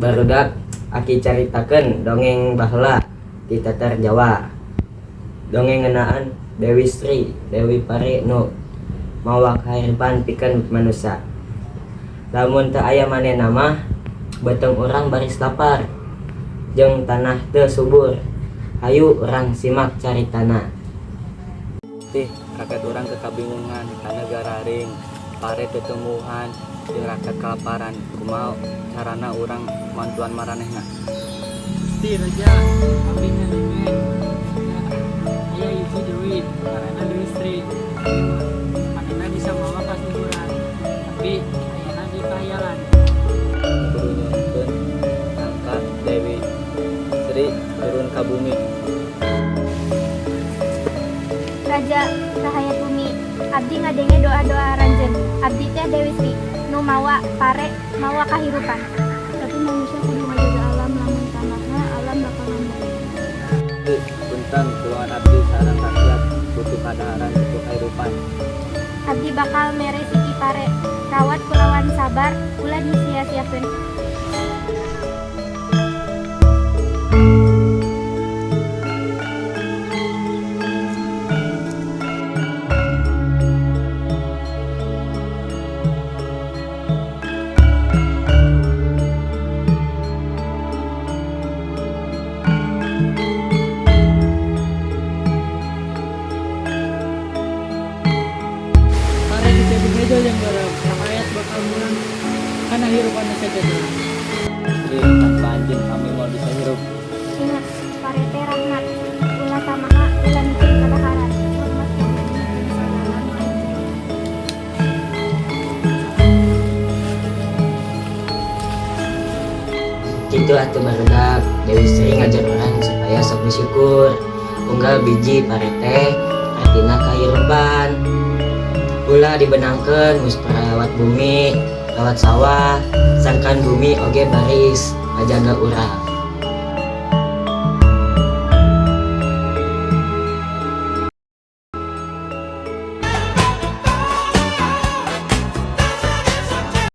Barudak, aki caritakeun dongeng baheula ti Tatar Jawa. Dongeng ngeunaan Dewi Sri, Dewi Pare nu mawa kahirupan pikeun manusa. Lamun teu aya manehna mah beuteung urang baris lapar jeung tanah teu subur. Hayu urang simak caritana. Tih, rakyat urang kekabingungan tanah gararing, pare teu tumbuhan, jeung rakyat kalaparan. Kumaha carana urang mantuan maranehna? Gusti Raja, abdi ngadenge aya hiji dewi ngaranna Dewi Sri. Manehna bisa mawa kasuburan, tapi ayana di kahayalan. Kudu nyuhunkeun sangka Dewi Sri turun ka bumi. Raja Rahayat Bumi, abdi ngadenge doa-doa aranjeun. Abdi teh Dewi Sri, nu mawa pare, mawa kahirupan. Tapi manusia kudu ngajaga alam, lamun tanahna alam bakal ngambek. Punten, tulungan abdi sareng rakyat butuh kadaharan, butuh kahirupan. Abdi bakal mere siki pare, rawat kulawan sabar, ulah disia-siakeun. Pare jadi hejo jeung beureum, rahayat bakal mulang kana hirupan nu sajahtera. Sri, tanpa anjeun kami moal bisa hirup. Ingat, pare teh rahmat, ulah tamaha, ulah miceun kadaharan. Hormat ka bumi jeung sagala nu aya di jero. Kitu atuh barudak, Dewi Sri ngajar urang supaya sok bersyukur. Unggal biji pare teh artina kahirupan. Ulah dibenangkeun geus perawat bumi, rawat sawah, sangkan bumi oge baris ngajaga urang.